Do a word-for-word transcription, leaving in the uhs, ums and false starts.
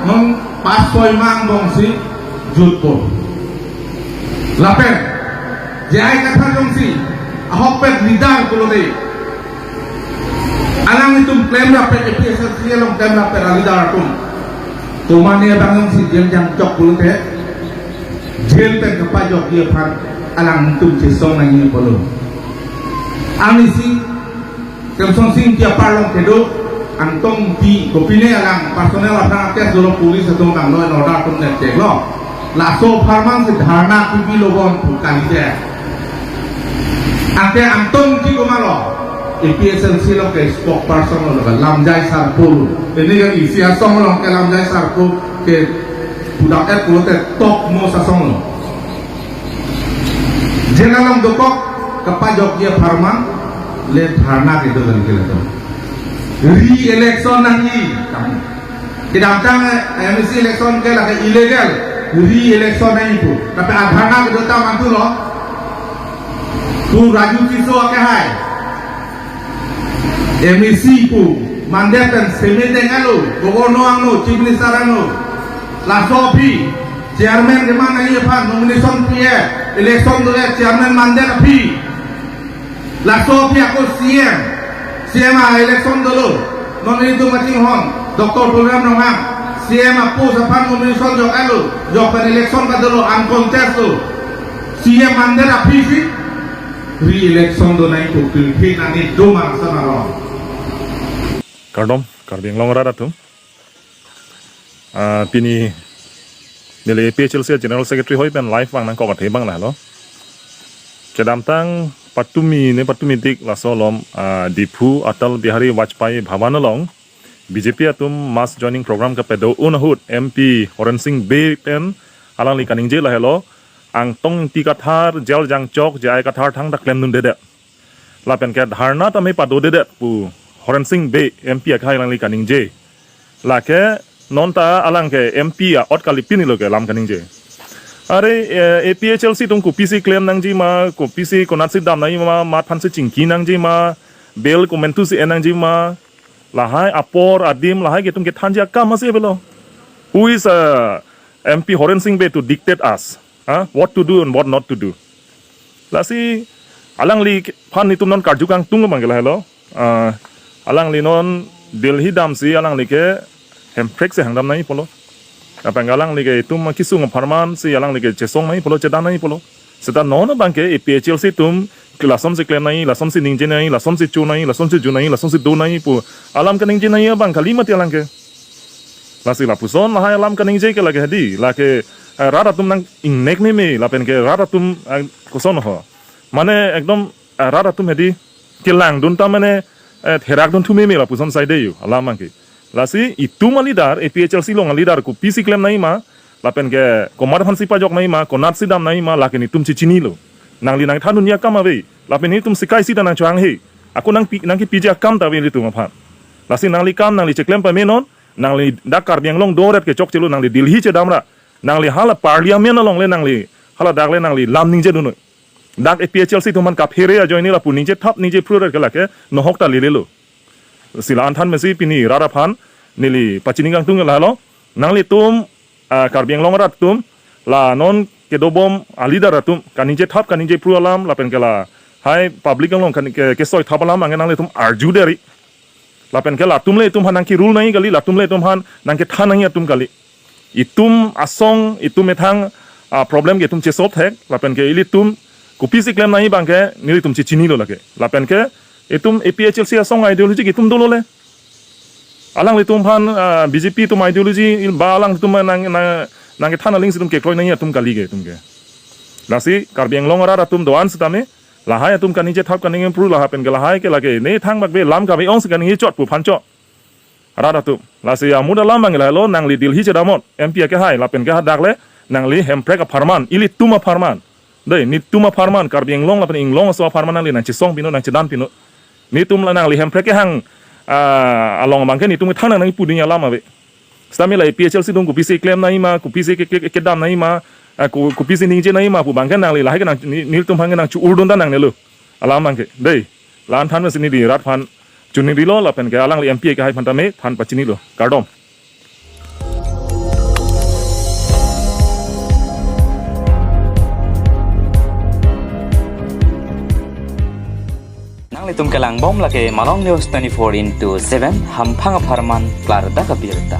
Non pas soi mang bongsi jutpo. Lapen J I Kathar jongsi ahokpet leader pulote, alanglitum klemrap pen, A P H L C along klemrap pen a-leader atum, tomane abang jongsi jail jangchok pulote, jail pen kapajokji aphan alangtum chesong nangji pulo. Anisi Kemsonsing Ingti apar along kedo Angtong Ingti, kopine alang personal aphan case dolo, police atum abang law and order atum nep chek lo. Laso apharman si dharna kipilo bon pu kalite. Anke Angtong Ingti komatlo? A P H L C along ke spokesperson lo, lo lamjai sarpo lo. Ini kan isi asong along ke lamjai sarpo ke pudak et pulote top most asong lo. Jail along dokok kapajokji apharman le dharna kedo kan ke latum. Re-election nangji. Kedamtang M A C election ke lake illegal. Re-election nangji pu. Tapi a-dharna kedo ta mantu lo. Pu Raju Tisso akehai M A C pu mandet pen semeteng alo, governor angno, chief minister angno. Laso aphi chairman keman nangji aphan nomination pi-e, election dole chairman mandet aphi. Laso aphi ako C M, C M a-election dolo. Non ilitum kachinghon Doctor Tuliram Ronghang, C M a-post aphan nomination jok alo, jok pen election kadolo, uncontest lo. C M mandet aphi si re-election do nangji pu pirthe nangji do marsa maro. Kardom, Karbi Anglong arat atum. Ah, pini neli A P H L C General Secretary hoi pen live vang nangkok athe abang lahelo. Kedamtang patumi ne patumi dik laso alom, ah, Diphu Atal Bihari Vajpayee Bhavan along B J P atum mass joining program kepadodun ahut M P Horen Sing Bey pen alangli kaningje lahelo, Angtong Ingti Kathar jail jangchok, J I Kathar thangta klemdundedet. Lapen ke dharna tame padodedet pu Horen Sing Bey M P akehai alangli kaningje. Lake non ta alang ke M P a-ot kali pini lo ke alam kaningje. Are, eh, A P H L C atum kopisi klem nangji ma, kopisi konatsi dam nangji ma, mat aphansi chingki nangji ma, bail komantusi en nangji ma, lahai apor adim lahai ke atum kethanji akam masi avelo. Who is, uh, M P Horen Sing Bey to dictate us, huh? What to do and what not to do? Lasi alangli aphan netum non karju kangtung abang ke lahelo. Ah, alangli non Delhi damsi alangli ke Hemprek si hangdam nangji pulo. Lapen alangli ke itum kisung apharman si alangli ke chesong nangji pulo, chedam nangji pulo. Seta non abang ke A P H L C atum ke lasonsi klem nangji, lasonsi ningje nangji, lasonsi cho nangji, lasonsi ju nangji, lasonsi do nangji pu alam kaningje nangji abang kali mati alang ke. Lasi lapuson lahai alam kaningje ke lake hedi, lake, eh, rat atum nang-ingnek meme, lapen ke rat atum, eh, koson ho. Mane ekdom, eh, rat atum hedi kelangdun ta mane, eh, therakdun thu meme lapuson saide yo, alam abang ke. Lasi itum a-leader, A P H L C along a-leader kopisi klem nangji ma, lapen ke komat aphansi pajok nangji ma, konatsi dam nangji ma, lake netum chechinilo. Nangli nangthandunji akam ave, lapen netum sikaisi ta nangchohanghe. Ako nangpi, nangkipiji akam ta ave ilitum aphan. Lasi nangli kam nangli cheklem pame non, nangli dak Karbi Anglong doret ke chokchelo, nangli Delhi chedamra, nangli hala Parliament along le nangli, hala dak le nangli lam ningje dunnoi. Dak A P H L C atum aphan kaphere ajoine lapu ningje thap ningje phru ret ke lake nohok ta lelelo. Si la-an than mesi pini rat aphan neli pachini kangtung lahelo. Nanglitum, ah, Karbi Anglong arat atum, la non kedobom a-leader atum kaningje thap kaningje phru alam lapen ke lahai public along kan ke, kesoi thap alam anke nanglitum arju deri. Lapen ke latum le itum aphan nangke-rule nangji kali, latum le itum aphan nangkethan nangji atum kali. Itum asong, itum methang, ah, problem ke itum che-solve thek, lapen ke ilitum kopisi klem nangji abang ke nelitum chechinilo lake. Lapen ke itum A P H L C asong ideology ke itum dolo le. Alanglitum aphan, ah, B J P atum ideology ba alanglitum nang, nang, nangkethan aling si itum kekroi nangji atum kali ke itum ke. Lasi Karbi Anglong arat atum do-an sitame, lahai atum kaningje thap kaningje phru laha pen ke lahai ke lake ne thangbak be lam kave-ong si kaningje chot pu aphan chot. Rat atum. Lasi amut alam abang lahelo, nangli Delhi chedamnon, M P akehai, lapen ke hadak le, nangli Hemprek apharman, ilitum apharman. Dei, netum apharman, Karbi Anglong lapen Inglong aso apharman nangli nangchesong pinon, nangchedan pinon. Netum la nangli Hemprek kehang, ah, along abang ke netum kethan nang nangpudun alam ave. Sitame la A P H L C atum kopisi klem nangji ma, kopisi ke, ke, ke, kedam nangji ma, ah, ko, kopisi ningje nangji ma pu abang ke nangli lahai ke nang, ne, netum aphan ke nangchu-urdun ta nangnelo. Alam abang ke. Dei, la-an than mesi neli rat aphan chunirilo lapen ke alangli M P akehai aphan tame than pachinilo. Kardom. Itum kelang bom lake Malong News twenty-four into seven, hamphang apharman klardak abirta.